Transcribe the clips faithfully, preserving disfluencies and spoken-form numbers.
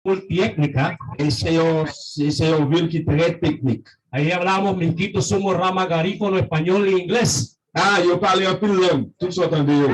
multiétnica. E se yon, se, se yon vil ki trè teknik. Ahí hablábamos miskito, sumo, rama, garífuna, español e inglés. Ah, yo pale anpil lang, tout sa w tande yo.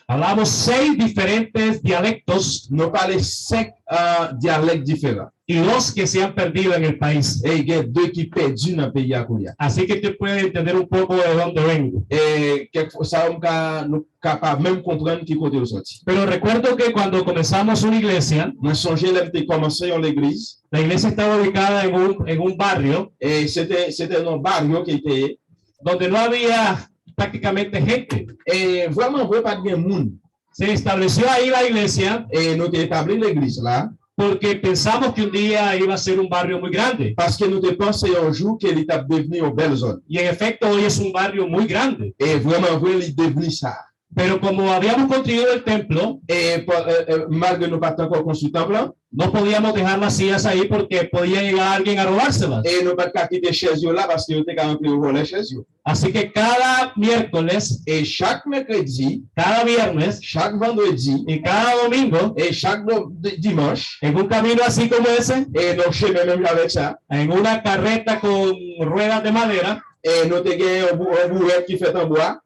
Hablamos seis diferentes dialectos. Nou pale senk, ah, dyalèk diferan. Y dos que se han perdido en el país. E gen de ki pèdi nan peyi a kounye a. Así que usted puede entender un poco de dónde vengo. E kèk fwa, sa yo m ka, nou ka pa menm konprann ki kote yo soti. Pero recuerdo que cuando comenzamos una iglesia, Mwen sonje lè m te kòmanse yon legliz. La iglesia estaba ubicada en un, en un barrio, E se te, se te nan baryo ke l te ye. Donde no había prácticamente gente. E vrèman vre, pa t gen moun. Se estableció ahí la iglesia. E nou te etabli legliz la. Porque pensamos que un día iba a ser un barrio muy grande. Paske nou te panse yon jou ke li t ap devni yon bèl zòn. Y en efecto, hoy es un barrio muy grande. E vrèman vre, li devni sa. Pero como habíamos construido el templo, E pa- e- e malgre nou pa t ankò konstwi tanp lan, no podíamos dejar las sillas ahí porque podía llegar alguien a robárselas. E nou pa t ka kite chèz yo la paske yo te ka antre yo vòlè chèz yo. Así que cada miércoles, E chak mèkredi, cada viernes chak vandredi, y cada domingo, e chak do- di- dimanch, en un camino así como ese, E nan chemen menm jan avèk sa, en una carreta con ruedas de madera, E nou te gen yon bou- yon bourèt ki fèt an bwa.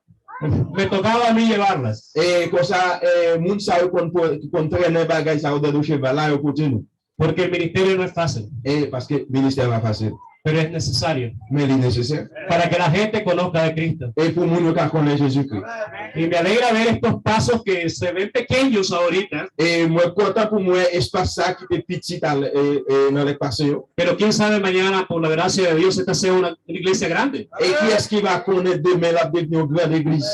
Me tocaba a mí llevarlas. E konsa, e, moun sa yo konn po- konn trennen bagay sa yo dan do cheval la, yo pote nou. Porque el ministerio no es fácil. E paske ministè pa fasil. Pero es necesario. Men li nesesè. Para que la gente conozca de Cristo. E pou moun yo ka konnen Jezikri. Y me alegra ver estos pasos que se ven pequeños ahorita. E mwen kontan pou mwen espas sa ki te pitit al- e- e nan lè k pase yo. Pero quién sabe mañana, por la gracia de Dios, esta sea una, una iglesia grande. E kiyès ki va konnen demen l ap devni yon gran legliz?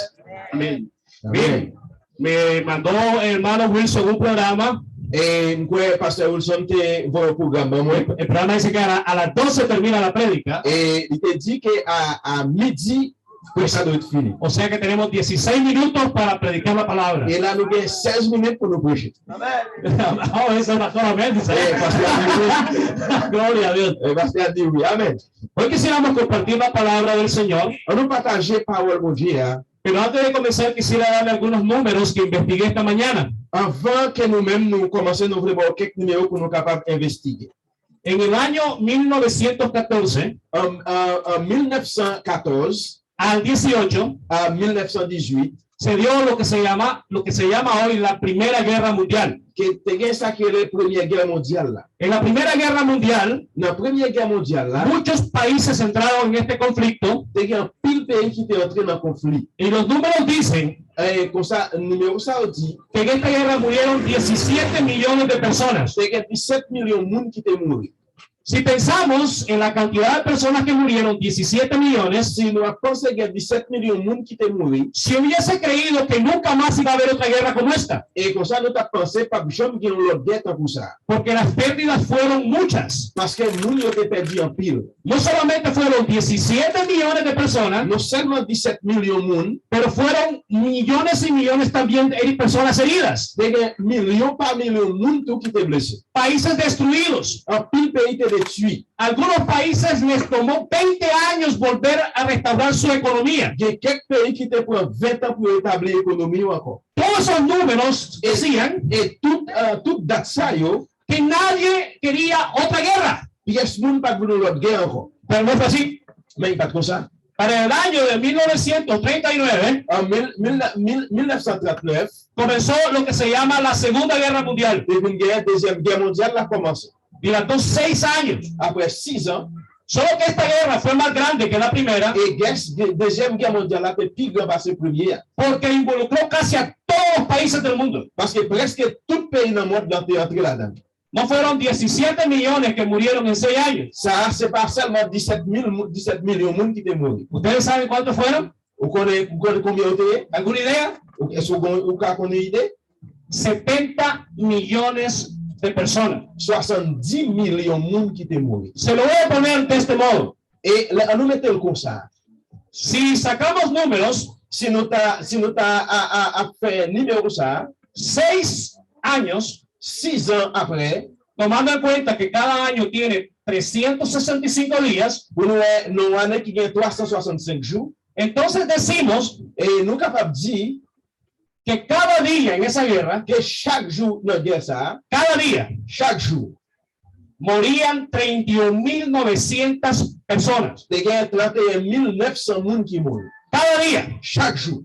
Amén. Amèn. Bien. Me mandó el hermano Wilson un programa. E m kwè pastè Wilson te voye yon pwogram ban mwen. El programa dice que a, la- a las doce termina la prédica. E li te di ke a, a midi, prèch la dwe fini. O sea que tenemos dieciséis minutos para predicar la palabra. E la nou gen sèz minit pou nou preche. Oh, eso es solamente, ¿sabes? E pastè a di wi. Gloria a Dios. E pastè a di wi. Amèn. Hoy quisiéramos compartir la palabra del Señor. An nou pataje pawòl Bondye a. Pero antes de comenzar, quisiera darle algunos números que investigué esta mañana. Anvan ke nou menm nou kòmanse, nou vle ba w kèk nimewo pou nou kapab envestige. En el año mil novecientos catorce, An, an, an mil nèf san katòz al dieciocho, a mil nèf san dizuit, se dio lo que se llama, lo que se llama hoy la Primera Guerra Mundial. Ke te gen sa ki rele Premyè Gè Mondyal la. En la Primera Guerra Mundial, Nan Premyè Gè Mondyal la, muchos países entraron en este conflicto te gen anpil peyi ki te antre nan konfli. Y los números dicen E konsa, nimewo sa yo di, que en esta guerra murieron diecisiete millones de personas. Te gen disèt milyon moun ki te mouri. Si pensamos en la cantidad de personas que murieron, diecisiete millones, Si nou ap panse gen disèt milyon moun ki te mouri, si hubiese creído que nunca más iba a haber otra guerra como esta, e konsa nou t ap panse p ap janm gen yon lòt gè tankou sa. Porque las pérdidas fueron muchas. Paske moun yo te pèdi anpil. No solamente fueron diecisiete millones de personas, Non sèlman disèt milyon moun, pero fueron millones y millones también de personas heridas. Te gen milyon pa milyon moun tou ki te blese. Países destruidos. Anpil peyi te detwi. Algunos países les tomó veinte años volver a restaurar su economía. Gen kèk peyi ki te pran ven tan pou yo etabli ekonomi yo ankò. Todos esos números decían E tout, eh, tout dat sa yo, que nadie quería otra guerra. Pyès moun pa t vle yon lòt gè ankò. Pero no fue así. Men li pa t konsa. Para el año de mil novecientos treinta y nueve, An mil, mil, mil, mil nèf san trant nèf, comenzó lo que se llama la Segunda Guerra Mundial. Te vin gen Dezyèm Gè Mondyal la kòmanse. Duró seis años. Apre sis an, Solo que esta guerra fue más grande que la primera, E gè, de- Dezyèm Gè Mondyal la te pi gran pase premye a. Porque involucró casi a todos los países del mundo. Paske prèske tout peyi nan mond lan te antre ladan l. No fueron diecisiete millones que murieron en seis años. Sa a, se pa sèlman disèt mil mou- disèt milyon moun ki te mouri. ¿Ustedes saben cuántos fueron? Ou konnen, ou konnen konbyen yo te ye? ¿Alguna idea? Ou, èske ou, gon- ou ka konnen ide? Setenta millones de personas. Swasanndis milyon moun ki te mouri. Se lo voy a poner de este modo. E lè, an nou mete l konsa. Si sacamos números, Si nou ta, si nou ta a, a, ap fè nimewo sa, seis años, sis an apre, tomando en cuenta que cada año tiene trescientos sesenta y cinco días, pou nou wè nan yon ane ki gen twa san swasannsenk jou, entonces decimos, e nou kapab di, que cada día en esa guerra, ke chak jou nan gè sa a, cada día, chak jou, morían treinta y un mil novecientas personas. Te gen trannteyen mil nèf san moun ki mouri. Cada día. Chak jou.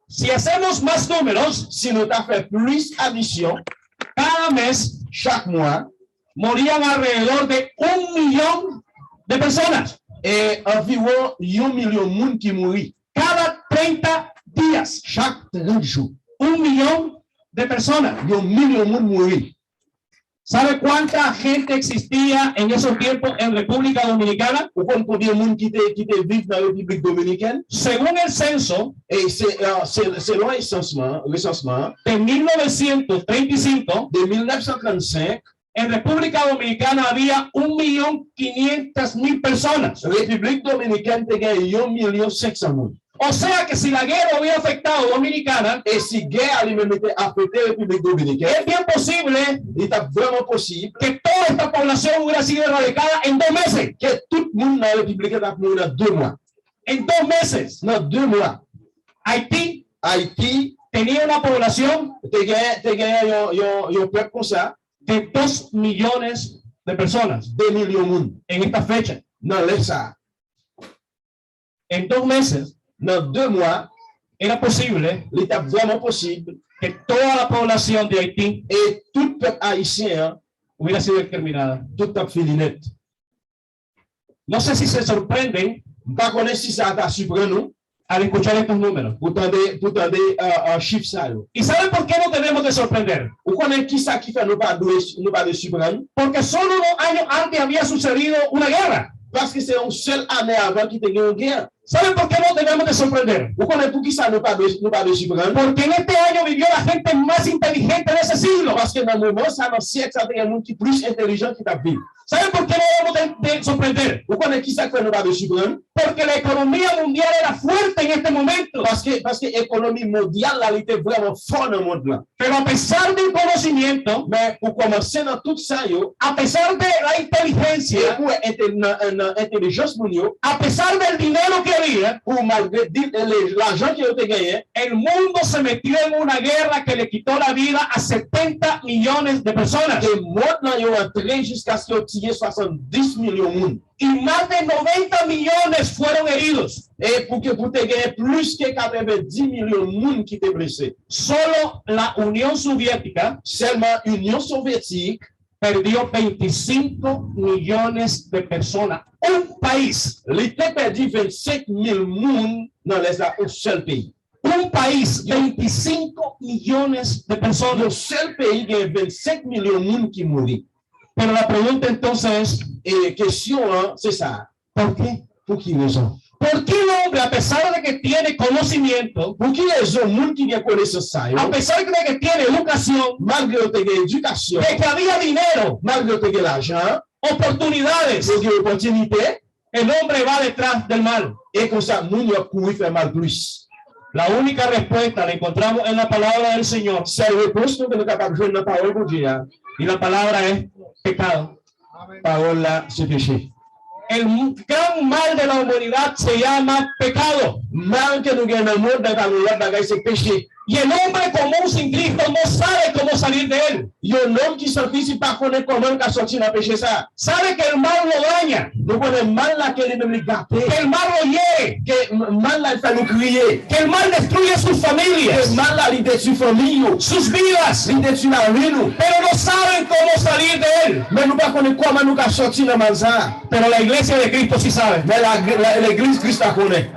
Si hacemos más números, Si nou ta fè plis adisyon, cada mes chak mwa, morían alrededor de un millón de personas. E anviwon yon milyon moun ki mouri. Cada treinta días, Chak trant jou, un millón de personas. Yon milyon moun mouri. ¿Sabe cuánta gente existía en esos tiempos en República Dominicana? Ou konn konbyen moun ki te ki te viv nan Repiblik Dominikèn? Según el censo, E se, uh, se, selon resansman, resansman de mil novecientos treinta y cinco, de mil nèf san trannsenk, en República Dominicana había un millón quinientas mil personas. Repiblik Dominikèn te gen yon milyon senk san moun. O sea que si la guerra hubiera afectado a Dominicana, E si gè a li menm li te afekte Repiblik Dominikèn, es bien posible li t ap vrèman posib que toda esta población hubiera sido erradicada en dos meses. Ke tout moun nan Repiblik la t ap mouri nan de mwa. En dos meses, Nan de mwa, Haití Ayiti tenía una población te gen te gen yon, yon, yon pèp konsa de dos millones de personas de milyon moun en esta fecha. Nan lè sa a. En dos meses, Nan de mwa, era posible li t ap vrèman posib que toda la población de Haití e tout pèp ayisyen an, hubiera sido exterminada. Tout t ap fini nèt. No sé si se sorprenden M pa konnen si sa ta siprann ou al escuchar estos números. Pou tande, pou tande uh, uh, chif sa yo. ¿Y saben por qué nos debemos de sorprender? Ou konnen ki sa ki fè nou pa dwe, nou pa dwe siprann? Porque solo dos años antes había sucedido una guerra. Paske se yon sèl ane avan ki te gen yon gè. ¿Saben por qué nos debemos de sorprender? Ou konnen pou ki sa nou pa dwe, nou pa dwe siprann? Porque en este año vivió la gente más inteligente de ese siglo. Paske nan moman sa, nan syèk sa, te gen moun ki plis entelijan ki t ap viv. ¿Saben por qué nos debemos de, de sorprender? Ou konnen ki sa k fè nou pa dwe siprann? Porque la economía mundial era fuerte en este momento. Paske, paske ekonomi mondyal la, li te vrèman fò nan mond lan. Pero a pesar del conocimiento, Men pou kòmanse nan tout sa yo, a pesar de la e inteligencia, pou wè ente- nan, nan entelijans moun yo, a pesar del dinero que había, pou malgre di- le- lajan ke yo te genyen, el mundo se metió en una guerra que le quitó la vida a setenta millones de personas. e mond lan yo antre jiskaske yo tiye swasanndis milyon moun. Y más de noventa millones fueron heridos. E pou ke pou te genyen plis ke katrevenndis milyon moun ki te blese. Solo la Unión Soviética Sèlman Inyon Sovyetik perdió veinticinco millones de personas. Un país, li te pèdi vennsenk mil moun nan lès la, yon sèl peyi. Un país, veinticinco millones de Yon personas. Sèl peyi gen vennsenk milyon moun ki mouri. Pero la pregunta entonces es, E kesyon an, se sa. ¿Por qué? Pou ki rezon? ¿Por qué el hombre, a pesar de que tiene conocimiento, Pou ki rezon moun ki gen konesans sa yo, a pesar de que tiene educación, malgre yo te gen edikasyon, de que había dinero, malgre yo te gen lajan, oportunidades, yo gen opòtinite, el hombre va detrás del mal? E konsa, moun yo ap kouri fè mal plis. La única respuesta la encontramos en la palabra del Señor. Sèl repons nou ke nou kapab jwenn nan pawòl Bondye a. Y la palabra es pecado. Pawòl la, se peche. El gran mal de la humanidad se llama pecado. Mal ke nou gen nan mond nan, pa gen lòt bagay, se peche. Y el hombre común sin Cristo no sabe cómo salir de él. Yon nonm ki san Kris, li pa konnen kòman l ka sòti nan peche sa. Sabe que el mal lo daña, Nou konnen mal la ke li menm li gate. Que el mal lo hiere, Ke m- mal la fè nou kriye. Que el mal destruye sus Ke familias, mal la li detwi fanmi yo. Sus vidas, Li detwi lavi nou. Pero no saben cómo salir de él. Men nou pa konnen kòman nou ka sòti nan mal sa. Pero la iglesia de Cristo sí sabe. Men la, la, legliz Kris la konnen.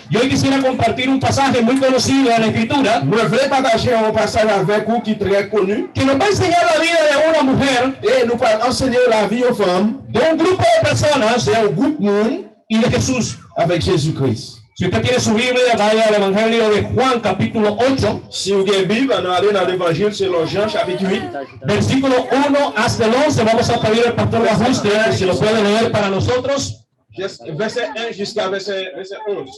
Y hoy quisiera compartir un pasaje muy conocido de la Escritura Mwen vle pataje yon pasaj avèk ou ki trè koni. Que nos va a enseñar la vida de una mujer, E nou pral ansenye yo lavi yon fanm, de un grupo de personas se yon gwoup moun y de Jesús. Avèk Jezi Kris. Si usted tiene su Biblia, vaya al Evangelio de Juan, capítulo ocho, Si w gen Bib, ann ale nan Levanjil selon Jan, chapit uit, versículo uno hasta el once. Vamos a pedir al pastor Bajuste que si lo puede leer para nosotros. vèsè en jiska vèsè, vèsè onz.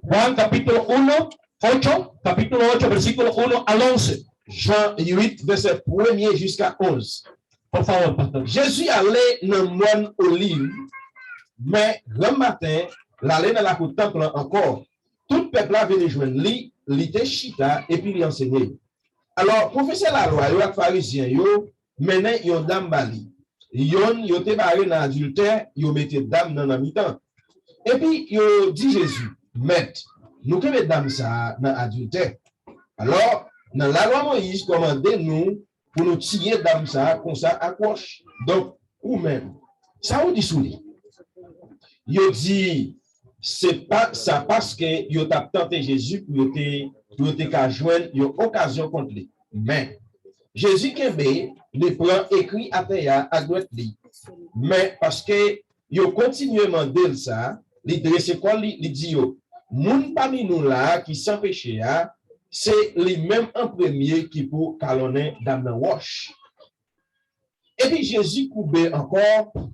Juan capítulo uno, ocho, capítulo ocho, versículo uno al once. Jan uit, vèsè premye jiska onz. Por favor, pastor. Jezi ale nan mòn Oliv, men granmmaten, l ale nan lakou tanp lan ankò. Tout pèp la vini jwenn li, li te chita epi li ansenye yo. Alò, pwofesè lalwa yo ak Farizyen yo mennen yon dam ba li. Yonn yo te bare nan adiltè, yo mete dam nan nan mitan. Epi yo di Jezi, Mèt, nou kenbe dam sa a nan adiltè. Alò, nan lalwa Moyiz kòmande nou pou nou tiye dam sa a konsa ak wòch. Donk, ou menm, sa ou di sou li? Yo di, se pa sa paske yo t ap tante Jezi pou yo te, pou yo te ka jwenn yon okazyon kont li. Men, Jezi kenbe, li pran ekri atè a ak dwèt li. Men, paske yo kontinye mande l sa, li drese kò li, li di yo, Moun pami nou la a ki san peche a, se li menm an premye ki pou kalonnen dam nan wòch. Epi Jezi koube ankò,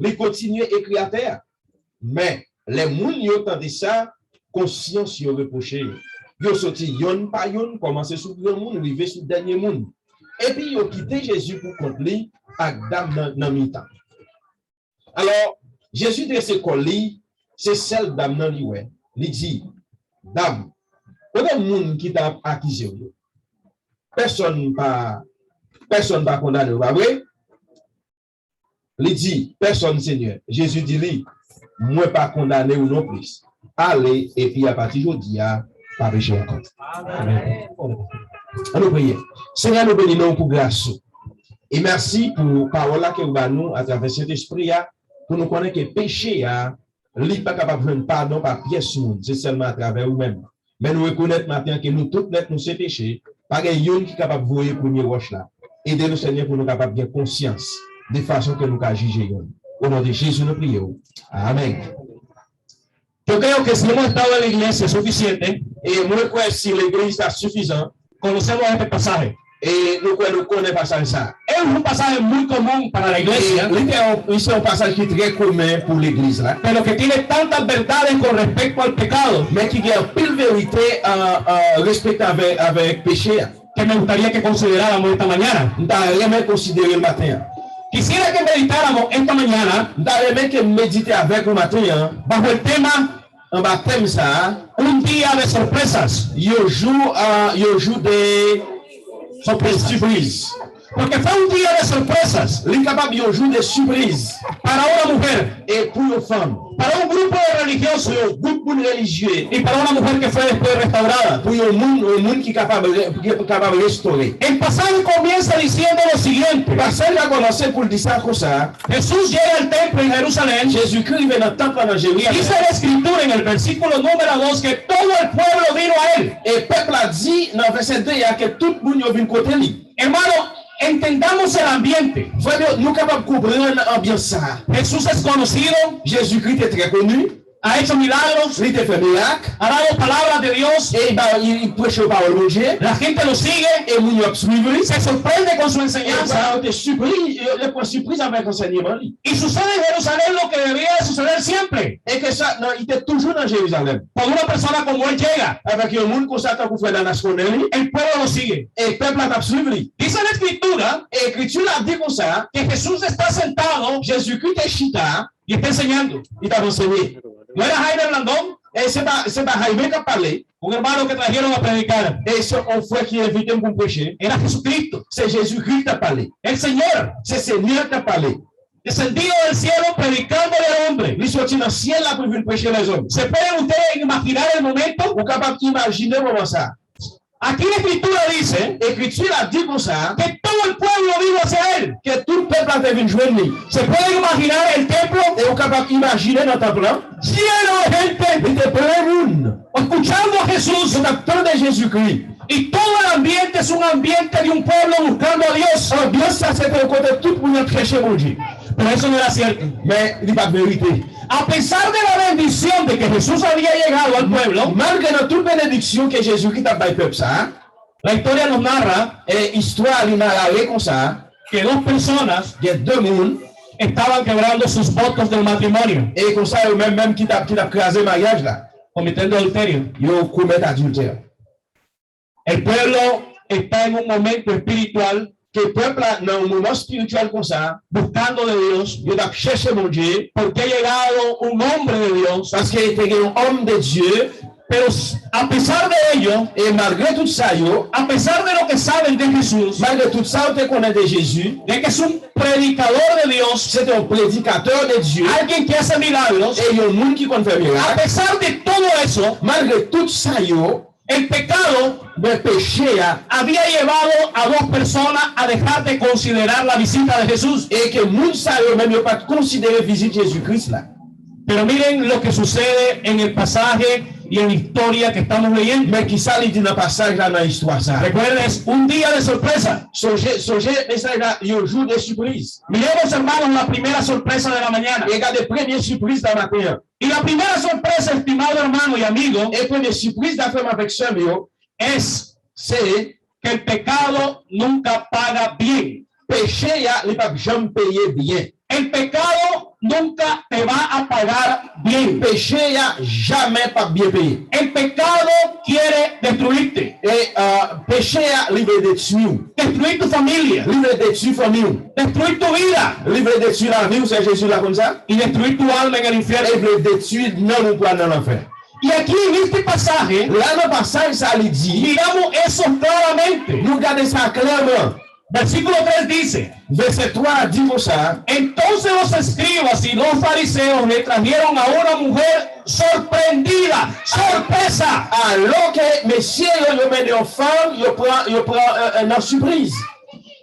li kontinye ekri atè a. Men, lè moun yo tande sa, konsyans yo repwoche yo. Yo soti yonn pa yonn, kòmanse sou granmoun, rive sou dènye moun. Epi yo kite Jezi pou kont li ak dam nan nan mitan. Alò, Jezi drese kò li, se sèl dam nan li wè. Li di, Dam, kote moun ki t ap akize w yo? Pèsonn pa, pèsonn pa kondane w, pa vre? Li di, Pèsonn, Senyè. Jezi di li, Mwen pa kondane w nonplis. Ale, epi apati jodi a, pa peche ankò. Amèn. An nou priye. Senyè, nou beni non w pou gras ou. E mèsi pou pawòl la ke ou ba nou atravè Sentespri a, pou nou konnen ke peche a, li pa kapab jwenn padon pa pyès moun, se sèlman atravè ou menm. Men nou rekonèt maten an ke nou tout nèt nou se peche, pa gen youn ki kapab voye premye wòch la. Ede nou, Senyè, pou nou kapab gen konsyans de fason ke nou ka jije youn. O non de Jezi, nou priye w. Amèn. Yo creo que si hemos estado en la iglesia suficiente, E mwen kwè si legliz ta sifizan, conocemos este pasaje. E nou kwè nou konnen pasaj sa. Es un pasaje muy común para la iglesia. E li te yon, li se yon pasaj ki trè komen pou legliz la. Pero que tiene tantas verdades con respecto al pecado. Men ki gen anpil verite an, an respekte avèk, avèk peche a. Que me gustaría que consideráramos esta mañana. M ta renmen konsidere l maten an. Quisiera que meditáramos esta mañana. M ta renmen ke m medite avèk ou maten an. Bajo el tema Anba tèm sa a, Un día de sorpresas. Yon jou, ah, yon jou de, de sipriz. Porque fue un día de sorpresas. Li kapab yon jou de sipriz. Para una mujer. E pou yon fanm. Para un grupo de religiosos. Pou yon gwoup moun relijye. Y para una mujer que fue después restaurada. Pou yon moun, yon moun ki kapab re-, ki kapab restore. El pasaje comienza diciendo lo siguiente. Pasaj la kòmanse pou l di sa konsa. Jesús llega al templo en Jerusalén. Jezikri rive nan tanp la nan Jerizalèm. Dice la escritura en el versículo número dos que todo el pueblo vino a él. E pèp la di nan vèsè de a ke tout moun yo vin kote li. Hermano, entendamos el ambiente. Frè m yo, nou kapab konprann anbyans sa a. Jesús es conocido. Jezikri te trè koni. Ha hecho milagros. Li te fè mirak. Ha dado palabras de Dios. E li ba, li, li preche yo pawòl Bondye. La gente lo sigue. E moun yo ap swiv li. Se sorprende con su enseñanza. E yo te sipri-, yo, yo pran sipriz avèk ansèyman li. Y sucede en Jerusalén lo que debía de suceder siempre. E ke sa, nan, li te toujou nan Jerizalèm. Cuando una persona como él llega, avec yon moun konsa tankou frè Danas konnen li, el pueblo lo sigue. E pèp la t ap swiv li. Dice la escritura, e Ekriti la di konsa, que Jesús está sentado, Jezikri te chita, y está enseñando. Li t ap ansenye. No era Jaime Blandón. E se pa, se pa Jaime k ap pale. Un hermano que trajeron a predicar. E se yon frè ki envite m pou m preche. Era Jesucristo. Se Jezikri k t ap pale. El Señor. Se Senyè k t ap pale. Descendido del cielo predicándole al hombre. Li soti nan syèl la pou l vin preche lèzòm. ¿Se pueden ustedes imaginar el momento? Ou kapab imajine moman sa a. Aquí la escritura dice, Ekriti la di konsa, que todo el pueblo vino hacia él. Ke tout pèp la te vin jwenn li. ¿Se puede imaginar el templo? E ou kapab imajine nan tanp lan? Lleno de gente. Li te plen moun. Escuchando a Jesús. Yo t ap tande Jezikri. Y todo el ambiente es un ambiente de un pueblo buscando a Dios. Anbyans sa se te yon kote tout moun ap chèche Bondye. Pero eso no era cierto. Men li pa t verite. A pesar de la bendición de que Jesús había llegado al pueblo, malgre nan tout benediksyon ke Jezikri t ap bay pèp sa a, la historia nos narra, e istwa a li narare konsa, que dos personas, gen de moun, estaban quebrando sus votos del matrimonio, e konsa yo menm, menm ki t ap, ki t ap kraze maryaj la, cometiendo adulterio, yo komèt adiltè. El pueblo está en un momento espiritual, ke pèp la nan yon moman espirityèl konsa, buscando de Dios, yo t ap chèche Bondye, porque ha llegado un hombre de Dios, paske te gen yon òm de Dye, pero s-, A pesar de ello, e malgre tout sa yo, a pesar de lo que saben de Jesús, malgre tout sa yo te konnen de Jezi, de que es un predicador de Dios, se te yon predikatè de Dye, alguien que hace milagros, e yon moun ki konn fè a mirak, pesar de todo eso, malgre tout sa yo, el pecado, men peche a, había llevado a dos personas a dejar de considerar la visita de Jesús. E ke moun sa yo menm yo pa t konsidere vizit Jezi Kris la. Pero miren lo que sucede en el pasaje y en la historia que estamos leyendo. Men ki sa li di nan pasaj la, nan istwa sa? Recuerda, es un día de sorpresa. Sonje, sonje mesaj la, yon jou de sipriz. Miremos, hermanos, la primera sorpresa de la mañana. E gade premye sipriz nan maten an. Y la primera sorpresa, estimado hermano y amigo, e premye sipriz la, frè m avèk sè m yo, es, se, que el pecado nunca paga bien. Peche a, li p ap janm peye byen. El pecado nunca te va a pagar bien. Peche a jamè p ap byen peye. El pecado quiere destruirte. E, uh, peche a, li vle detwi w. Destruir tu familia. Li vle detwi fanmi w. Destruir tu vida. Li vle detwi lavi w, sè Jezi la konn sa. Y destruir tu alma en el infierno. E vle detwi nanm ou pral nan lanfè. Y aquí en este pasaje, la nan pasaj sa li di, miramos eso claramente. Nou gade sa klèman. Versículo tres dice, vèsè twa a di konsa. Entonces los escribas y los fariseos le trajeron a una mujer sorprendida. Sorpresa. Alò ke mesye yo, yo mennen yon fanm, yo pran, yo pran, euh, euh, nan sipriz.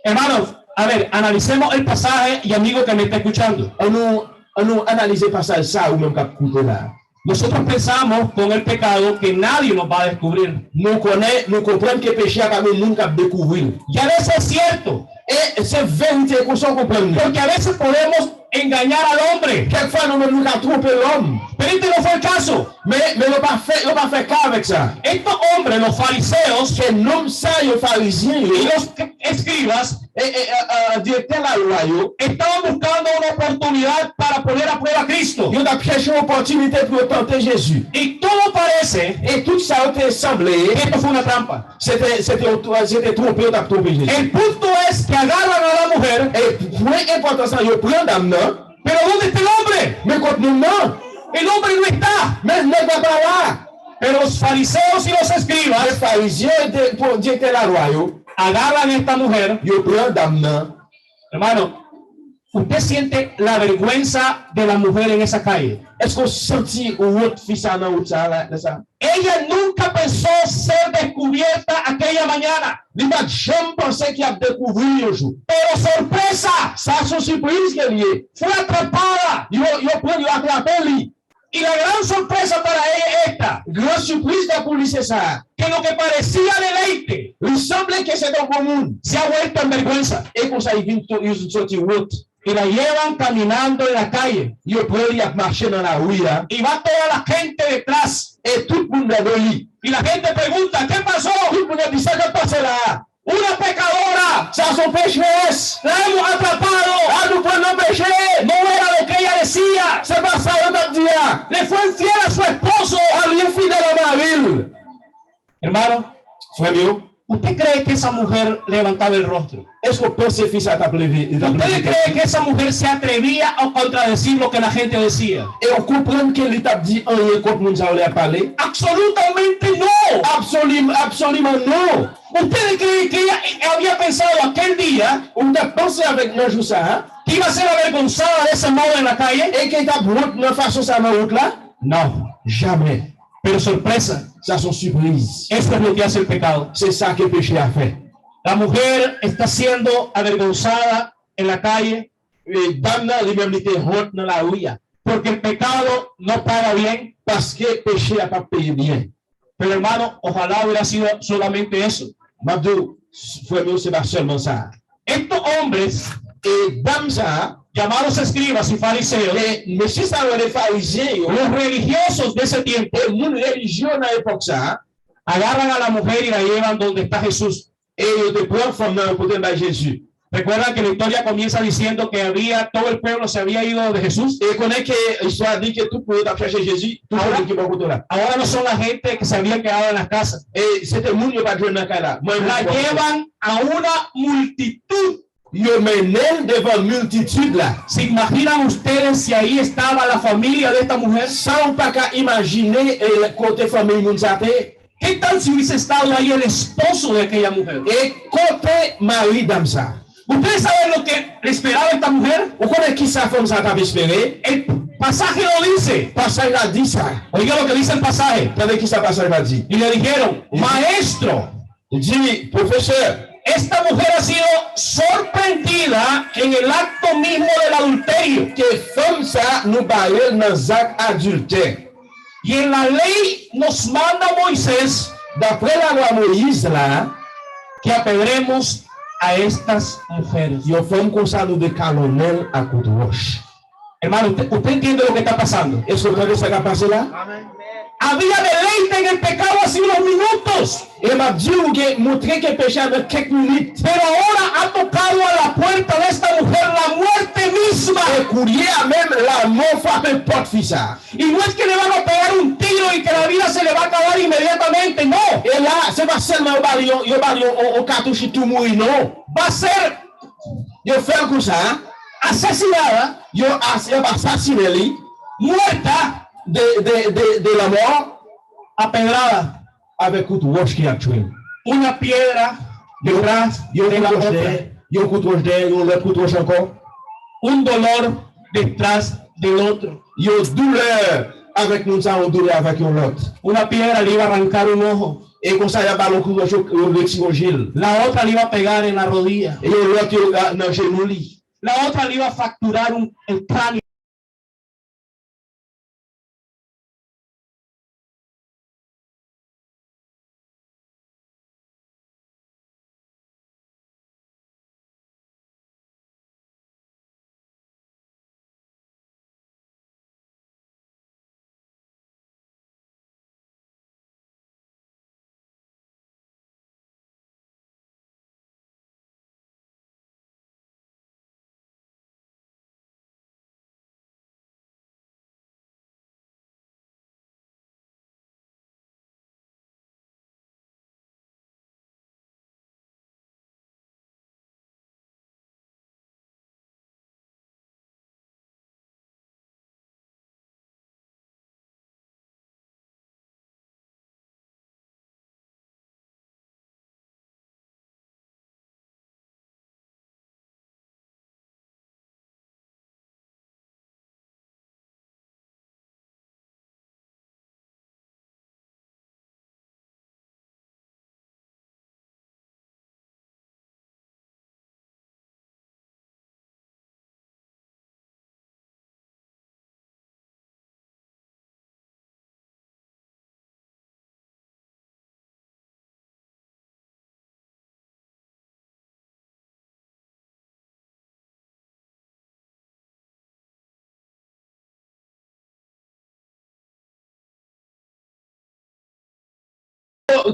Hermanos, a ver, analicemos el pasaje y amigo que me está escuchando. Ann nou, ann nou analize pasaj sa, ou menm k ap koute la. Nosotros pensamos con el pecado que nadie nos va a descubrir. Nou konnen, nou konprann ke peche a pa gen moun k ap dekouvri l. Y a veces es cierto. E se verite, konsa w konprann li. Porque a veces podemos engañar al hombre. Kèk fwa nou menm nou ka twonpe lòm. Pero este no fue el caso. Men, men yo pa fè, yo pa fè ka avèk sa. Estos hombres, los fariseos, ke nonm sa yo, farizyen yo, y los escribas, e, e, e, e, direktè lalwa yo, estaban buscando una oportunidad para poner a prueba a Cristo. Yo t ap chèche yon opòtinite pou yo tante Jezi. Y todo parece, e tout sa yo te sanble, que esto fue una trampa. Se te, se te, se te twonpe yo t ap twonpe Jezi. El punto es que agarran a la mujer. E pwen enpòtans lan, yo pran dam nan. Pero ¿dónde está el hombre? Men kot moun nan? El hombre no está. Men nèg la pa la. Pero los fariseos y los escribas, men farizyen, de, direktè lalwa yo, agarran a esta mujer. Yo pran dam nan. Hermano, ¿usted siente la vergüenza de la mujer en esa calle? Èske w santi wont fi sa nan wout sa la, lè sa? Ella nunca pensó ser descubierta aquella mañana. Li pa t janm panse ke y ap dekouvri l yon jou. Pero sorpresa. Sa se yon sipriz ke l ye. Fue atrapada. Yo, yo pran l, yo atrape li. Y la gran sorpresa para ella es esta. Gran sipriz la pou li se sa. Que lo que parecía deleite, li sanble ke se t yon bon moun, se ha vuelto en vergüenza. E konsa, li vin to-, li soti wont. Y la llevan caminando en la calle. Yo pran li ap mache nan lari a. Y va toda la gente detrás. E tout moun nan do li. Y la gente pregunta, ¿qué pasó? Tout moun ap di, "Sa k ap pase la a?" Una pecadora. Sa se yon pecherès. La hemos atrapado. A, nou pran nan peche. No era lo que ella decía. Se pa sa yo t ap di a. Le fue infiel a su esposo. A, li enfidèl a mari l. Hermano, frè m yo, ¿usted cree que esa mujer levantaba el rostro? Èske w panse fi sa t ap leve, li t ap leve tèt li? ¿Ustedes creen que esa mujer se atrevía a contradecir lo que la gente decía? E w konprann ke li t ap di anyen kont moun sa yo lè y ap pale? Absolutamente no. Absoli-, absoliman non. ¿Ustedes creen que ella, eh, había pensado aquel día, ou t ap panse avèk nan jou sa a, que iba a ser avergonzada de ese modo en la calle? E ke l t ap wont nan fason sa a nan wout la? No. Jamè. Pero sorpresa. Sa se yon sipriz. Eso es lo que hace el pecado. Se sa ke peche a fè. La mujer está siendo avergonzada en la calle. E dam nan, li menm, li te wont nan lari a. Porque el pecado no paga bien. Paske peche a p ap peye byen. Pero hermano, ojalá hubiera sido solamente eso. M ap di w, frè m yo, se pa sèlman sa. Estos hombres, e dam sa a, llamados escribas y fariseos, e mesye sa yo rele farizyen yo, los religiosos de ese tiempo, e moun relijye yo nan epòk sa a, agarran a la mujer y la llevan donde está Jesús. E yo te pran fanm nan, yo pote l bay Jezi. Recuerda que la historia comienza diciendo que había, todo el pueblo se había ido de Jesús. E konnen ke istwa di ke tout moun yo t ap chèche Jezi, tout moun ki bò kote w la. Ahora no son la gente que se había quedado en las casas. E se te moun yo pa t jwenn nan kay la. Mwen, la llevan a una multitud. Yo mennen l devan miltitid la. ¿Se imaginan ustedes si ahí estaba la familia de esta mujer? Sa w pa ka imajine, e, kote fanmi moun sa te ye. ¿Qué tal si hubiese estado ahí el esposo de aquella mujer? E kote mari dam sa? ¿Ustedes saben lo que le esperaba a esta mujer? Ou konnen ki sa fanm sa t ap espere? El pasaje lo dice. Pasaj la di sa. Oiga lo que dice el pasaje. Tande ki sa pasaj la di. Y le dijeron, Maestro, Li di, Pwofesè, esta mujer ha sido sorprendida en el acto mismo del adulterio. Ke fanm sa, nou bare l nan zak adiltè. Y en la ley nos manda Moisés, daprè lalwa Moyiz la, que apedremos a estas mujeres. Yon fanm konsa nou dwe kalonnen l ak kout wòch. Hermano, ¿usted, usted entiende lo que está pasando? Èske w tande sa k ap pase la? Había deleite en el pecado hace unos minutos. E m ap di w gen, montre ke peche a nan kèk minit. Pero ahora ha tocado a la puerta de esta mujer la muerte misma. E kounye a menm, lanmò frape pòt fi sa. Y no es que le van a pegar un tiro y que la vida se le va a acabar inmediatamente, no. E la, se pa sèlman yo ba li yon, yo ba li yon, yon, yon katouch, li tou mouri, non. Va a ser Yo fè l konsa, asesinada, yo as-, y ap asasinen li, muerta, de, de, de, de la mort, apedrada, avèk kout wòch ki ap tchwe l. Una piedra detrás de la otra. Yon kout wòch dèyè, yon lòt kout wòch ankò. Un dolor detrás del otro. Yon doulè avèk moun sa, yon doulè avèk yon lòt. Una piedra le iba a arrancar un ojo. E konsa, y ap ba l yon kout wòch, yo, yo retire je l. La otra le iba a pegar en la rodilla. E yon lòt, yo, a, nan jenou li. La otra le iba a fracturar un, el cráneo.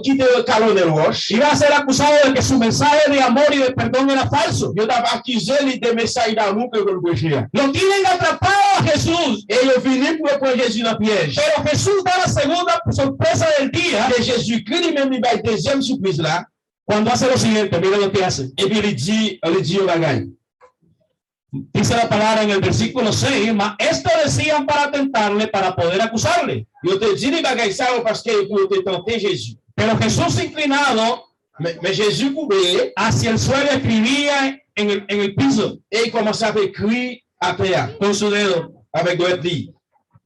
Ki te kalonnen l wòch. Iba a ser acusado de que su mensaje de amor y de perdón era falso. Yo t ap akize li de mesaj damou ke l preche a. Lo tienen atrapado a Jesús. E yo vini pou yo pran Jezi nan pyèj. Pero Jesús da la segunda sorpresa del día. E Jezikri li menm li bay dezyèm sipriz la. Cuando hace lo siguiente, mira lo que hace. Epi li di, li di yon bagay. Dice la palabra en el versículo seis, mas esto decían para tentarle, para poder acusarle. Yo te di li bagay sa yo paske pou yo te tante Jezi. Pero Jesús inclinado Men, men Jezi koube hacia el suelo escribía en el, en el piso e li kòmanse ap ekri atè a con su dedo. Avèk dwèt li.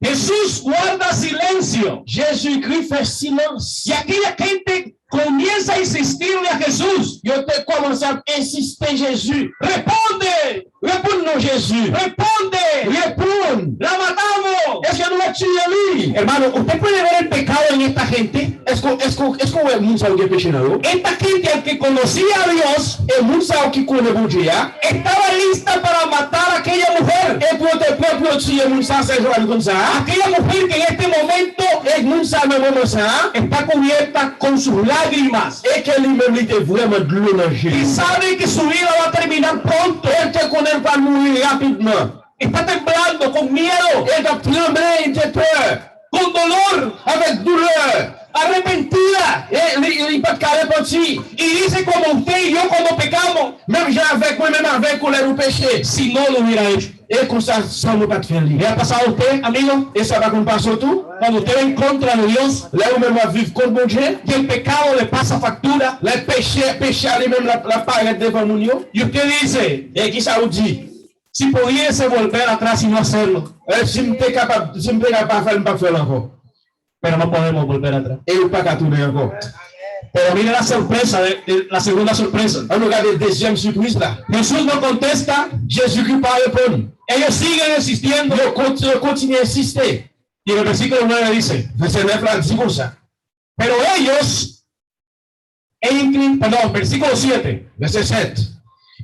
Jesús guarda silencio. Jezikri fè silans. Y aquella gente comienza a insistirle a Jesús. Yo te kòmanse ap ensiste Jezi. Responde. Reponn non, Jezi. Responde. Reponn. La matamos. Èske nou va tiye li? Hermano, ¿usted puede ver el pecado en esta gente? Èske, èske, èske w wè moun sa yo gen peche nan yo? Esta gente, aunque conocía a Dios, E moun sa yo ki konnen Bondye a, estaba lista para matar a aquella mujer. E pou yo te prè pou yo tiye moun sa, sè Jowèl konn sa. Aquella mujer que en este momento E moun sa nan moman sa, está cubierta con sus lágrimas. E ke li menm li te vrèman dlo nan je li. Y sabe que su vida va a terminar pronto. E l te konnen l pral mouri rapidman. Está temblando con miedo. E l t ap tranble, li te pè. Con dolor. Avèk doulè. Arrepentida. E li, li pa t ka repanti. Y dice como usted y yo cuando pecamos. Menm jan avèk mwen, menm avèk ou lè nou peche. Si no lo hubiera hecho. E konsa, san nou pa t fè li. ¿Le ha pasado a usted, amigo? E sa pa konn pase w tou? Cuando usted va en contra de Dios, Lè ou menm w ap viv kont Bondye, y el pecado le pasa factura, lè peche, peche a li menm l ap, l ap parèt devan moun yo. Y usted dice, E kisa ou di? Si pudiese volver atrás y no hacerlo, Eh, si m te kapab, si m te kapab pa fè l, m p ap fè l ankò. Pero no podemos volver atrás. E ou pa ka tounen ankò. Pero mire la sorpresa, de, de, la segunda sorpresa. Ann nou gade dezyèm sipriz la. Jesús no contesta, Jezikri pa reponn. Ellos siguen insistiendo. Yo konti- yo kontinye ensiste. Y en el versículo nueve dice, Vèsè nèf la di konsa. Pero ellos, e inclin- perdón, versículo siete. Vèsè sèt.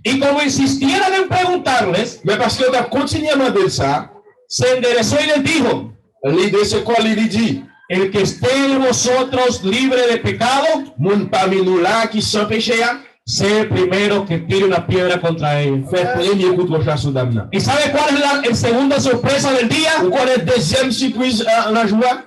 Y como insistieron en preguntarles, Men paske yo t ap kontinye mande l sa, se enderezó y les dijo, li drese kò li, li di, El que esté de vosotros libre de pecado, moun pami nou la ki san peche a, sea el primero que tire una piedra contra ellos. Fè premye kout wòch la sou dam nan. ¿Y sabe cuál es la el segunda sorpresa del día? Ou konnen dezyèm sipriz nan jou a?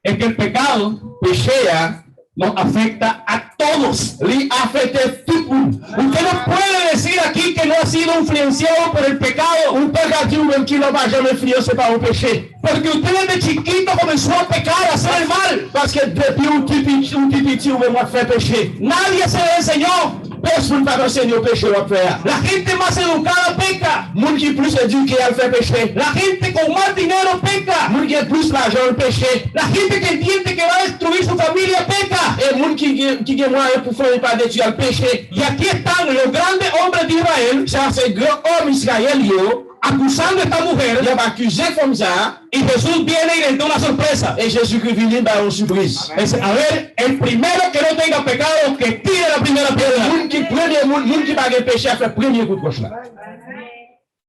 Es que el pecado Peche a nos afecta a todos. Li afekte tout moun. Usted no puede decir aquí que no ha sido influenciado por el pecado. Ou pa ka di ou menm ki lè w pa janm enfliyanse pa yon peche. Porque usted desde chiquito comenzó a pecar, a hacer el mal. Paske depi ou ti piti, ou ti piti ou menm w ap fè peche. Nadie se le enseñó. Pèsonn pa t anseye w peche w ap fè a. La gente más educada peca. Moun ki plis edike al fè peche. La gente con más dinero peca. Moun ki gen plis lajan l peche. La gente que entiende que va a destruir su familia peca. E moun ki gen, ki gen mwayen pou fanmi pa detwi al peche. Y aquí están los grandes hombres de Israel Sa se gran òm Izrayèl yo. Acusando a esta mujer. Y ap akize fanm sa a. Y Jesús viene y les da una sorpresa. E Jezikri vini ba yon sipriz. Es, a ver, el primero que no tenga pecado, que tire la primera piedra. Moun ki premye moun, moun ki pa gen peche a fè premye kout wòch la.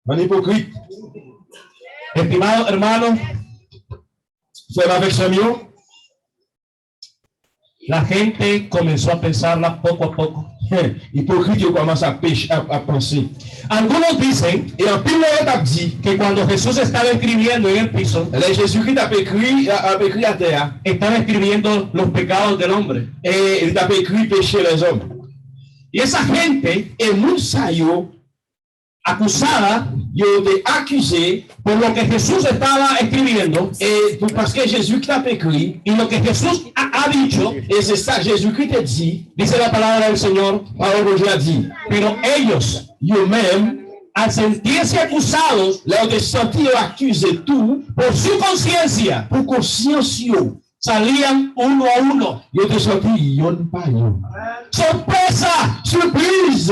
Bann ipokrit. Estimado hermano, Frè m avèk sè m yo, la gente comenzó a pensarla poco a poco. Ipokrit yo kòmanse ap peche, ap, ap panse. Algunos dicen E anpil nan yo t ap di, que cuando Jesús estaba escribiendo en el piso, lè Jezikri t ap ekri, ap ekri atè a, estaba escribiendo los pecados del hombre. E li t ap ekri peche lèzòm. Y esa gente E moun sa yo, acusada yo te akize por lo que Jesús estaba escribiendo e pou, paske Jezikri t ap ekri, y lo que Jesús ha, ha dicho, e se sa Jezikri te di, dice la palabra del Señor, pawòl Bondye a di, pero ellos, yo menm, al sentirse acusados lè yo te santi yo akize tou, por su conciencia, pou konsyans yo, salían uno a uno. Yo te soti yonn pa yonn. Sorpresa, Sipriz!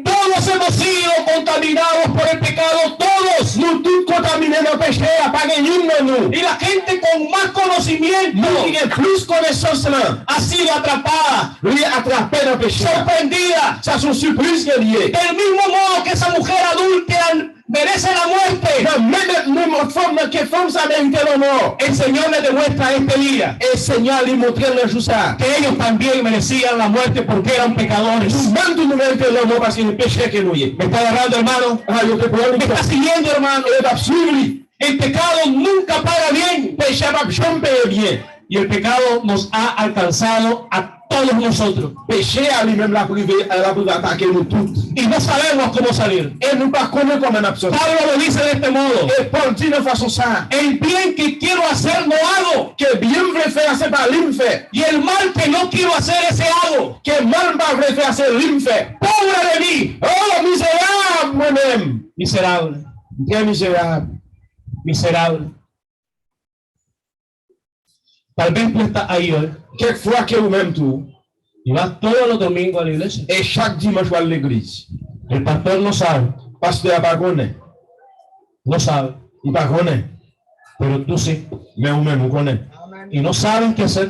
Todos hemos sido contaminados por el pecado, todos. Nou tout kontamine nan peche a, pa gen youn nan nou. Y la gente con más Moun ki conocimiento gen plis konesans lan, ha sido atrapada, li atrape nan peche a. Sorprendida. Sa se yon sipriz ke li ye. Del mismo modo que esa mujer adúltera merece la muerte, Nan menm, menm fanm nan, ke fanm sa merite lanmò. El Señor le demuestra este día E Senyè a li montre l nan jou sa a. Que ellos también merecían la muerte porque eran pecadores. Nou menm tou nou merite lanmò paske nou pechè ke nou ye. Me está agarrando, hermano. Ah, yo te pran li. Me está siguiendo, hermano. Yo t ap swiv li. El pecado nunca paga bien. Peche a p ap janm peye byen. Y el pecado nos ha alcanzado a todos nosotros. Peche a li menm l ap rive, l ap rive atake nou tout. Y no sabemos cómo salir. E nou pa konnen kòman n ap sòti. Pablo lo dice de este modo. E Pòl di nan fason sa a. El bien que quiero hacer no hago. Ke byen m vle fè a, se pa li m fè. Y el mal que no quiero hacer ese hago. Ke mal m pa vle fè a, se li m fè. Pobre de mí. Oh, mizerab mwen menm. Miserable. M trè mizerab. Miserable. Tal vez tú estás ahí hoy. Kèk fwa ke ou menm tou, Y vas todos los domingos a la iglesia. E chak dimanch w al legliz. El pastor no sabe. Pastè a pa konnen. No sabe. Li pa konnen. Pero tú sí. Men ou menm ou konnen. Y no saben qué hacer.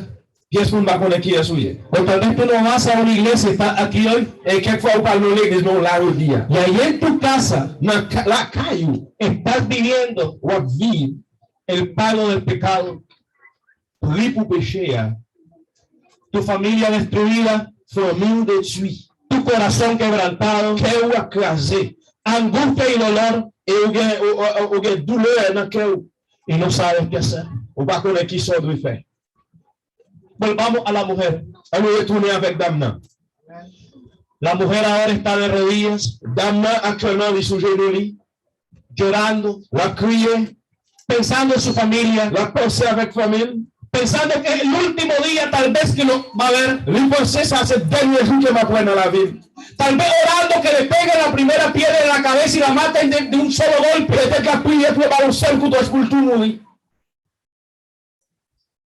Pyès moun pa konnen kiyès ou ye. O tal vez tú no vas a una iglesia, estás aquí hoy. E kèk fwa ou pa al nan legliz, men ou la jodi a. Y ahí en tu casa Nan ka- lakay ou, estás viviendo w ap viv el pago del pecado. Pri pou peche a. Tu familia destruida. Fanmi w detwi. Tu corazón quebrantado. Kè ou ap kraze. Angustia y dolor. E ou gen, ou, ou, ou gen doulè nan kè ou. Y no sabes qué hacer. Ou pa konnen ki sa w dwe fè. Volvamos a la mujer. Ann nou retounen avèk dam nan. La mujer ahora está de rodillas, Dam nan aktyèlman li sou jenou li. Llorando, L ap kriye. Pensando en su familia. L ap panse avèk fanmi l. pensando que es el último día tal vez que lo va a ver. Li panse sa se dènye jou ke m ap wè nan lavi m. Tal vez orando que le peguen la primera piedra en la cabeza y la maten de, de un solo golpe. Petèt l ap priye pou yo ba l yon sèl kout wòch pou l tou mouri.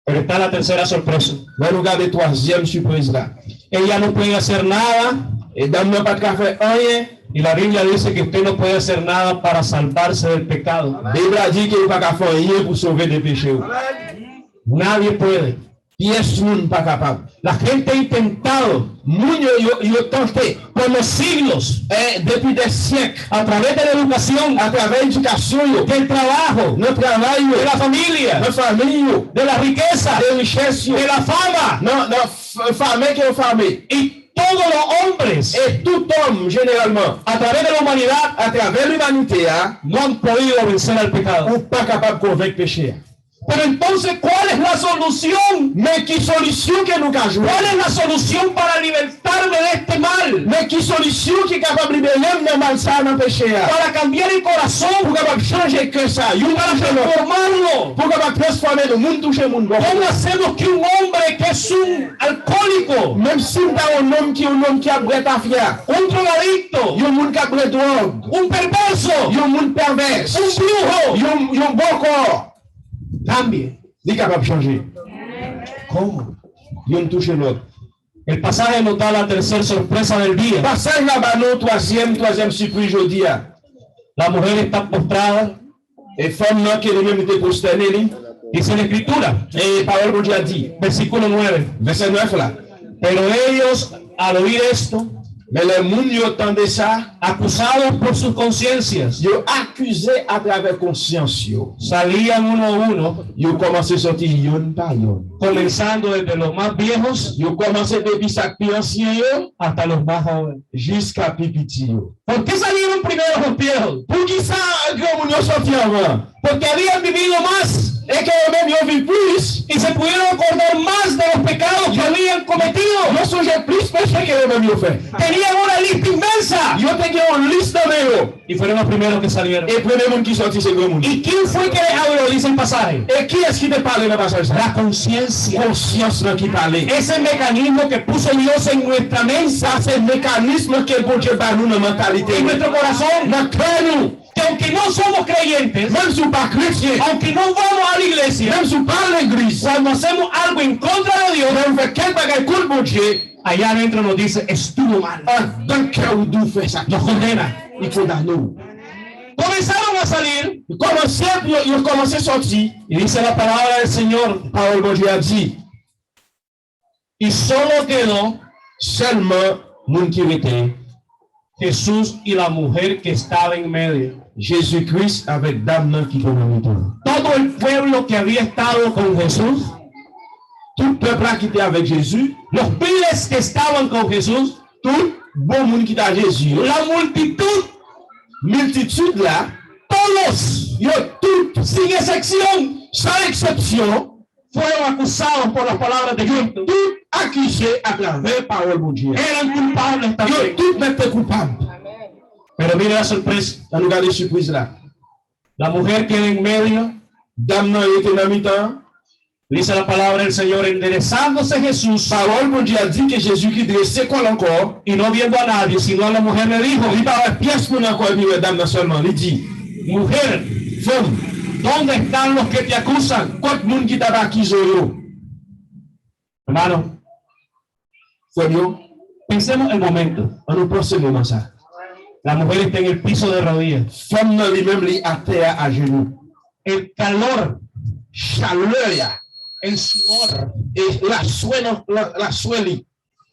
Pero está la tercera sorpresa. Men nou gade twazyèm sipriz la. Ella no puede hacer nada. E dam nan pa t ka fè anyen. Y la Biblia dice que usted no puede hacer nada para salvarse del pecado. Bib la di ke ou pa ka fè anyen pou sove de peche ou. Nadie puede. Pyès moun pa kapab. La gente ha intentado Moun yo, yo, yo tante por los siglos, eh, depi de syèk, a través de la educación, atravè edikasyon yo, del trabajo, nan travay yo, de la familia, nan fanmi yo, de la riqueza, de richès yo, de la fama, nan, nan f- fame ke yo fame. Y todos los hombres, E tout òm, jeneralman, a través de la humanidad, atravè limanite a, no han podido vencer al pecado. Ou pa kapab konvenk peche a. Pero entonces, ¿cuál es la solución? Men ki solisyon ke nou ka jwenn? ¿Cuál es la solución para libertarme de este mal? Men ki solisyon ki kapab libere m nan mal sa a, nan peche a? Para cambiar el corazón, Pou kapab chanje kè sa, youn para touche lòt. Transformarlo. Pou kapab transfòme nou, moun touche moun. Bon. ¿Cómo hacemos que un hombre que es un alcohólico, Menm si m ta yon nonm ki yon nonm ki ap bwè tafya, un drogadicto, yon moun k ap bwè dwòg, un perverso, yon moun pèvès, un brujo, yon, yon bòkò, cambie? Li kapab chanje. ¿Cómo? Youn touche lòt. El pasaje nos da la tercera sorpresa del día. Pasaj la ba nou twazyèm, twazyèm sipriz jodi a. La mujer está postrada, E fanm nan ke li menm li te pwostène li. Dice la Escritura, E pawòl Bondye a di, versículo nueve. Vèsè nèf la. Pero ellos, al oír esto, Men lè moun yo tande sa, acusados por sus conciencias, yo akize atravè konsyans yo. Salían uno a uno, Yo kòmanse sòti yonn pa yonn. Comenzando desde los más viejos, Yo kòmanse depi sa k pi ansyen yo, hasta los más jóvenes. Jiska pi piti yo. ¿Por qué salieron primero los viejos? Poukisa granmoun yo sòti anvan? Porque habían vivido más E ke yo menm yo viv plis. Y se pudieron acordar más de los pecados que habían cometido. Yo sonje plis peche ke yo menm yo fè. Tenían una lista inmensa. Yo te gen yon lis nan men yo. Y fueron los primeros que salieron. E premye moun ki sòti se granmoun. ¿Y quién fue que les habló? Dice el pasaje. E kiyès ki te pale nan pasaj sa? La conciencia. Konsyans lan ki pale. Ese mecanismo que puso Dios en nuestra mente, Sa se mekanism ke Bondye ba nou nan mantalite en nou. Nuestro corazón. Nan kè nou. Que aunque no somos creyentes, Menm si w pa kretyen, aunque no vamos a la iglesia, menm si w pa al legliz, cuando hacemos algo en contra de Dios, lè w fè kèk bagay kont Bondye, allá adentro nos dice, estuvo mal. Andan kè w di w fè sa. Nos condena. Li kondane w. Comenzaron a salir, Yo kòmanse, yo, yo kòmanse sòti. Y dice la palabra del Señor, Pawòl Bondye a di, y solo quedó sèlman moun ki rete, Jesús y la mujer que estaba en medio. Jezi Kris avèk dam nan ki te nan mitan. Todo el pueblo que había estado con Jesús, Tout pèp la ki te avèk Jezi, los miles que estaban con Jesús, tout bon moun ki te ak Jezi yo, la multitud, miltitid la, todos, yo tout, sin excepción, san eksepsyon, fueron acusados por las palabras de Cristo. Tout akize atravè pawòl Bondye a. Eran culpables Yo también. Tout mèt te koupab. Pero mire la sorpresa. Ann nou gade sipriz la. La mujer queda en medio. Dam nan rete nan mitan. Dice la palabra del Señor, enderezándose Jesús. Pawòl Bondye a di ke Jezi ki drese kò l ankò. Y no viendo a nadie, sino a la mujer le dijo, Li pa wè pyès moun ankò, epi wè dam nan sèlman. Li di, Mujer, Fanm, ¿dónde están los que te acusan? Kot moun ki t ap akize w yo? Hermano, Frè m yo, pensemos el momento. Ann nou panse moman sa. La mujer está en el piso de rodillas. Fanm nan li menm, li atè a ajenou. El calor, Chalè a, el sudor, e laswè nan la, laswè li,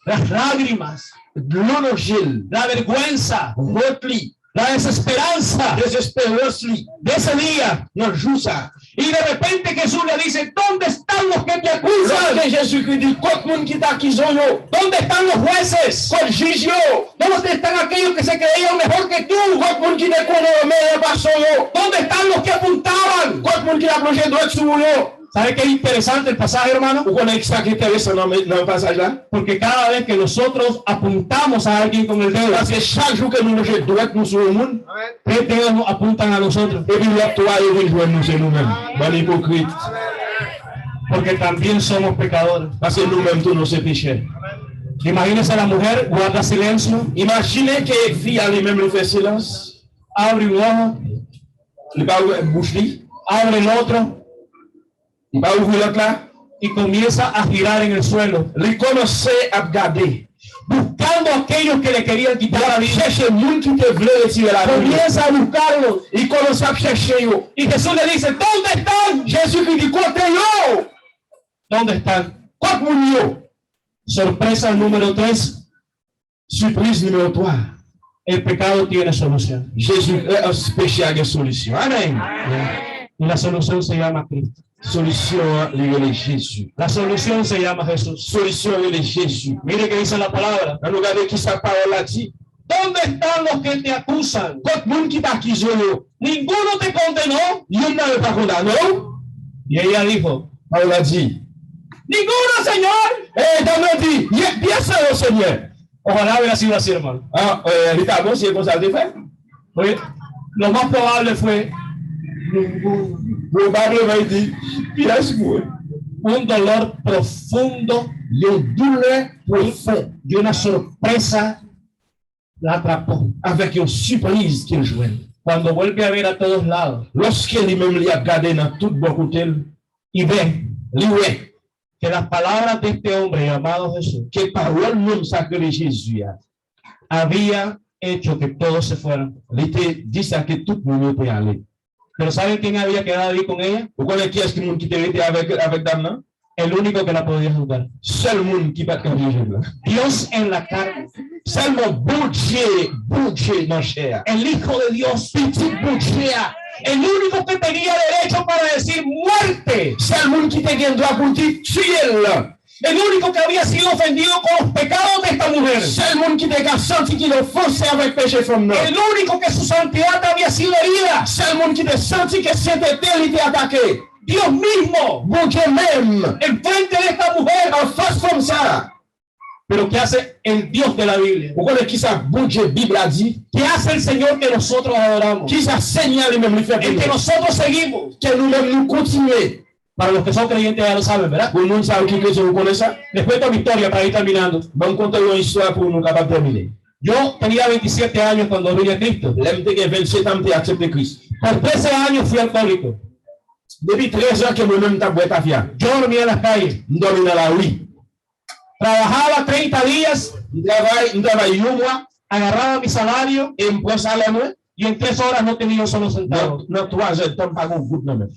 las lágrimas, dlo nan je l, la vergüenza, wont li, la desesperanza dezesperans li de ese día. Nan jou sa. Y de repente Jesús le dice, ¿dónde están los que te acusan? Lòske Jezikri di, kot moun ki t akize w yo? ¿Dónde están los jueces? Kot jij yo? ¿Dónde están aquellos que se creían mejor que tú? Kot moun ki te konnen yo meyè pase w yo? ¿Dónde están los que apuntaban? Kot moun ki t ap lonje dwèt sou ou yo? ¿Sabe qué es interesante el pasaje, hermano? Ou konnen ki sa ki enteresan nan, nan pasaj la? Porque cada vez que nosotros apuntamos a alguien con el dedo, Paske chak jou ke nou lonje dwèt nou sou yon moun, tres dedos nos apuntan a nosotros. Epi lòt twa yo vin jwenn nou, se nou menm. Bann ipokrit. Porque también somos pecadores. Paske nou menm tou nou se pechè. Imagínese la mujer, guarda silencio, Imajine ke fi a li menm li fè silans. Abre un ojo, Li pa ouvè bouch li. Abre el otro Li pa ouvri lòt la. Y comienza a girar en el suelo. Li kòmanse ap gade. Buscando a aquellos que le querían quitar la vida. Chèche moun ki te vle retire la vi. Comienza a buscarlos. Li kòmanse ap chèche yo. Y Jesús le dice, ¿dónde están? Jezi ki di, kote yo? ¿Dónde están? Kot moun yo? Sorpresa número tres. Sipriz nimewo twa. El pecado tiene solución. Jezi, peche a gen solisyon. Amen. Y la solución se llama Cristo. Solisyon an, li rele Jezi. La solución se llama Jesús. Solisyon an rele Jezi. Mire que dice la palabra. Ann nou gade ki sa pawòl la di. ¿Dónde están los que te acusan? Kot moun ki t akize w yo? Ninguno te condenó. Youn nan yo pa kondane w. Y ella dijo, Pawòl la di. Ninguno, Señor. E dam nan di, "Ye, pyès sa yo, Senyè." Ojalá hubiera sido así, hermano. Ah, eh, li ta bon si se konsa l te fè. Oye, lo más probable fue Pwobableman, li di, "Pyès mwen." Un dolor profundo Yon doulè pwofon y una sorpresa la atrapó. Avèk yon sipriz ke l jwenn. Cuando vuelve a ver a todos lados Lòske li menm li ap gade nan tout bò kote l, y ve li wè que las palabras de este hombre llamado Jesús ke pawòl nonm sa k rele Jezi a, había hecho que todos se fueran. Li te di sa ke tout moun yo te ale. Pero ¿saben quién había quedado ahí con ella? Ou konnen kiyès ki moun ki te rete avèk, avèk dam nan? El único que la podía juzgar. Sèl moun ki pa t ka jije l la. Dios en la carne. Sèlman Bondye, Bondye nan chè a. El Hijo de Dios. Pitit Bondye a. El único que tenía derecho para decir muerte. Sèl moun ki te gen dwa pou l di, "Tiye l." El único que había sido ofendido con los pecados de esta mujer. Sèl moun ki te ka santi ki l ofanse avèk peche fanm nan. El único que su santidad había sido herida. Sèl moun ki te santi ke sentete li te atake. Dios mismo. Bondye menm. Enfrente de esta mujer. Anfas fanm sa. Pero ¿qué hace el Dios de la Biblia? Ou konnen ki sa Bondye Bib la di? ¿Qué hace el Señor que nosotros adoramos? Ki sa Senyè li menm li fè pou El que nou? Nosotros seguimos. Ke nou menm nou kontinye. Para los que son creyentes ya lo saben, ¿verdad? Pou moun sa yo ki kretyen, ou konnen sa? Les cuento mi historia para ir terminando. Ban m konte yon istwa pou nou kapab tèmine. Yo tenía veintisiete años cuando vine a Cristo. Lè m te gen vennsèt an, m te aksepte Kris. Por trece años fui alcohólico. Depi trèz an ke mwen menm m t ap bwè tafya. Yo dormía en las calles. M dòmi nan lari. Trabajaba treinta días. M travay, m travay yon mwa. Agarraba mi salario. E m pran salè mwen. Y en tres horas no tenía un solo centavo. Nan, nan twa zè tan m pa gen yon goud nan men.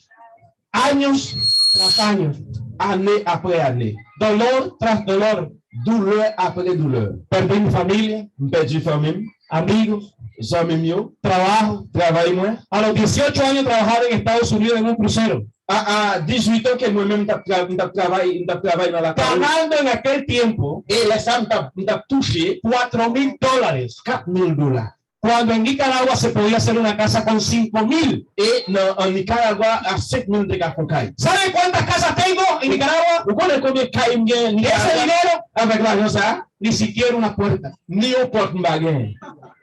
Años tras años. Ane apre ane. Dolor tras dolor. Doulè apre doulè. Perdí mi familia. M pèdi fanmi m. Amigos. Zanmi m yo. Trabajo. Travay mwen. A los dieciocho años trabajaba en Estados Unidos en un crucero. A, a dizuit an ke mwen menm m t ap tra-, m t ap travay, m t ap travay nan lakay. Ganando en aquel tiempo. E lè sa m t ap, m t ap touche cuatro mil dólares. Kat mil dola. Cuando en Nicaragua se podía hacer una casa con cinco mil. E nan, an Nicaragua, a senk mil te ka fè yon kay. ¿Saben cuántas casas tengo en Nicaragua? Ou konnen konbyen kay m gen De ese Nicaragua? Dinero, Avèk lajan sa a, ni siquiera una puerta. Ni yon pòt m pa gen.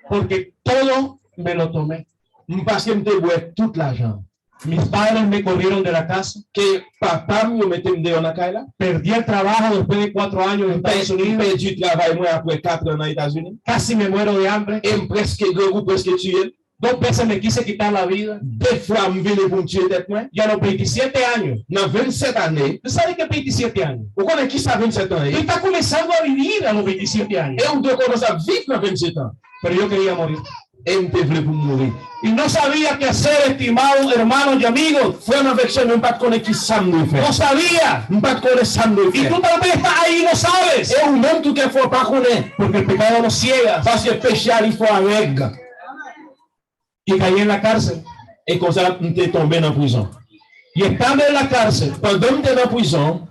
Porque todo me lo tomé. M, paske m te bwè tout lajan. Mis padres me corrieron de la casa. Ke papa m yo mete m deyò nan kay la. Perdí el trabajo después de cuatro años en M pè-, Estados m Unidos. pèdi travay mwen apre kat an nan Etazini. Casi me muero de hambre. E m prèske grangou, prèske tiye m. Dos veces me quise quitar la vida. De fwa m vini pou m tiye tèt mwen. Y a los veintisiete años, Nan vennsèt ane, ¿tú sabes qué es veintisiete años? Ou konnen ki sa vennsèt an Tú ye? Estás comenzando a vivir a los veintisiete años. E ou te kòmanse ap viv nan vennsèt an. Pero yo quería morir. E m te vle pou m mouri. Y no sabía qué hacer, estimados hermanos y amigos. Frè m avèk sè m, m pa t konnen ki sa m dwe fè. No sabía. M pa t konnen sa m dwe Y fè. Tú también estás ahí y no sabes. E ou menm tou kèfwa w pa konnen. Porque el pecado nos ciega. Paske peche a li fè w avèg. Y caí en la cárcel. E konsa, m te tonbe nan prizon. Y estando en la cárcel, Pandan m te nan prizon,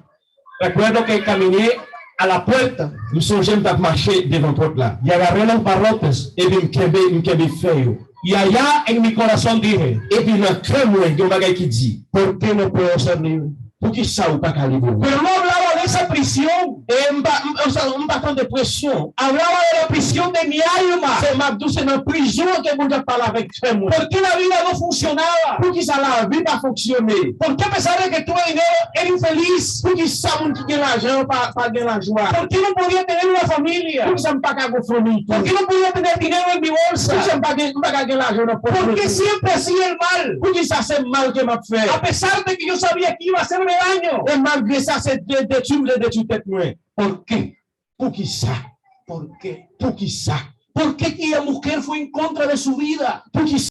recuerdo que caminé a la puerta. M sonje m t ap mache devan pòt la. Y agarré los barrotes. Epi m kenbe, m kenbe fè yo. Y allá en mi corazón dije, Epi nan kè mwen, gen yon bagay ki di, ¿por qué no puedo ser libre? Poukisa ou pa ka libere? Pero no hablaba de Esa prisión. E m pa m- m- sa- m pa tande presyon. Hablaba de la prisión de mi alma. Se m ap di w se nan prizon ke Bondye ap pale avèk frè mwen. ¿Por qué la vida no funcionaba? Poukisa lavi pa fonksyone? ¿Por qué a pesar de que tuve dinero era infeliz? Poukisa moun ki gen lajan yo pa, pa gen lajwa? ¿Por qué no podía tener una familia? Poukisa m pa ka gen fanmi tou? ¿Por qué no podía tener dinero en mi bolsa? Poukisa m pa gen, m pa ka gen lajan nan pòch ¿Por mwen qué tou? Siempre hacía el mal? Poukisa se mal ke m ap fè? A pesar de que yo sabía que iba a hacerme daño. E malgre sa, se de- detwi m vle detwi tèt mwen. ¿Por qué? Poukisa? ¿Por qué? Poukisa? ¿Por qué aquella mujer fue en contra de su vida? Poukisa